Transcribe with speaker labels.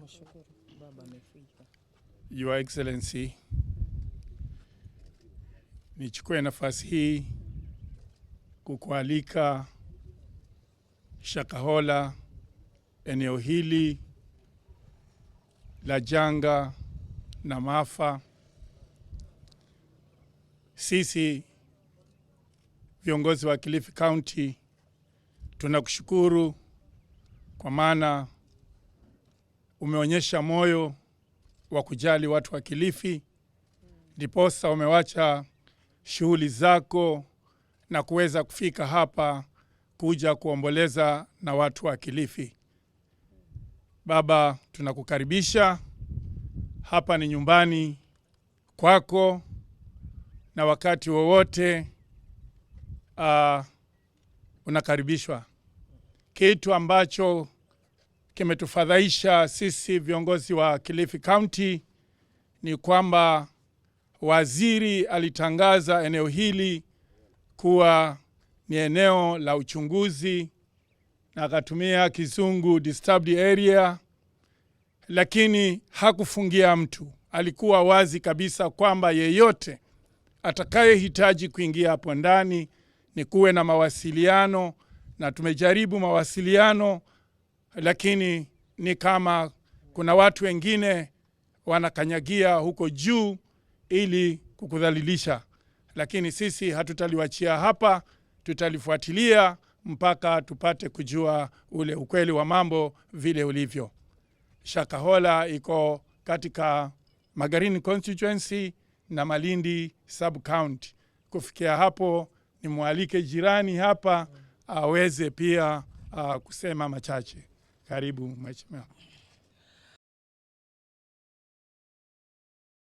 Speaker 1: Mshukuru baba amefika.
Speaker 2: Your Excellency, nichukue nafasi hii kukualika Shakahola, eneo hili la janga na maafa. Sisi viongozi wa Kilifi County tunakushukuru kwa maana umeonyesha moyo wa kujali watu wa Kilifi, ndiposa umewacha shughuli zako na kuweza kufika hapa kuja kuomboleza na watu wa Kilifi. Baba, tunakukaribisha hapa, ni nyumbani kwako, na wakati wowote unakaribishwa. Kitu ambacho kimetufadhaisha sisi viongozi wa Kilifi County ni kwamba waziri alitangaza eneo hili kuwa ni eneo la uchunguzi na akatumia kizungu disturbed area, lakini hakufungia mtu. Alikuwa wazi kabisa kwamba yeyote atakayehitaji kuingia hapo ndani ni kuwe na mawasiliano, na tumejaribu mawasiliano, lakini ni kama kuna watu wengine wanakanyagia huko juu ili kukudhalilisha, lakini sisi hatutaliwachia hapa, tutalifuatilia mpaka tupate kujua ule ukweli wa mambo vile ulivyo. Shakahola iko katika Magarini constituency na Malindi sub county. Kufikia hapo, nimwalike jirani hapa aweze pia kusema machache. Karibu, mheshimiwa.